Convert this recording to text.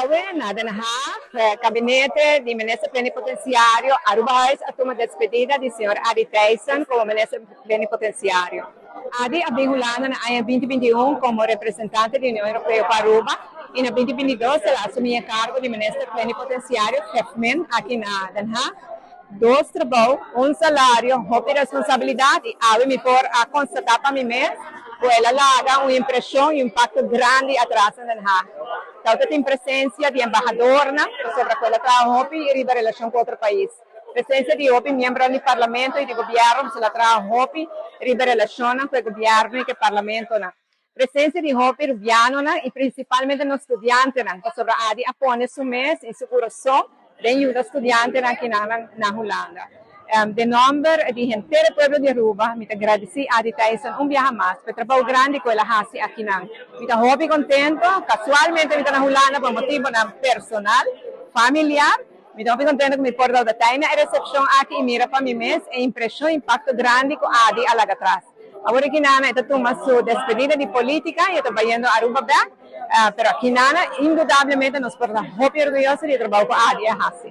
Awe na Den Haag, Gabinete di Minister Plenipotenciario Aruba a tuma despedida di señor Adi Thijssen como Minister Plenipotenciario. Adi a bin Hulanda na aña 2021 como representante di Union Europeo pa Aruba y na 2022 el a asumi e cargo di Minister Plenipotenciario, GEFMIN, aki na Den Haag. Dos trabou, un salario, hopi responsabilidad y awe mi por a constata pa mi mes cu el a laga un impresion y un impacto grandi atras na Den Haag. Anto tin presencia di embahador sobre cu el a traha hopi riba relacion cu otro pais. Presencia di hopi miembro di parlamento y di gobierno, el a traha hopi riba relacion cu gobierno y cu parlamento. Presencia di hopi rubiano y principalmente nos studiantenan, sobre Adi a pone su mes y su curason den yuda studiantenan aki na Hulanda. Den nomber di henter pueblo di Aruba, mi ta gradici Adi Thijssen un biaha mas pa e trabou grandi cu el a haci aki nan. Mi ta hopi contento, casualmente mi ta na Hulanda pa motibo nan personal, familiar. Mi ta hopi contento cu mi por ta na e recepcion aki y mira pa mi mes e impresion, impacto grandi cu Adi a laga atras. Awor aki nan e ta tuma su despedida di politica y ta bayendo Aruba bek, pero aki nan indudablemente nos por ta hopi orguyoso di e trabou cu Adi a haci.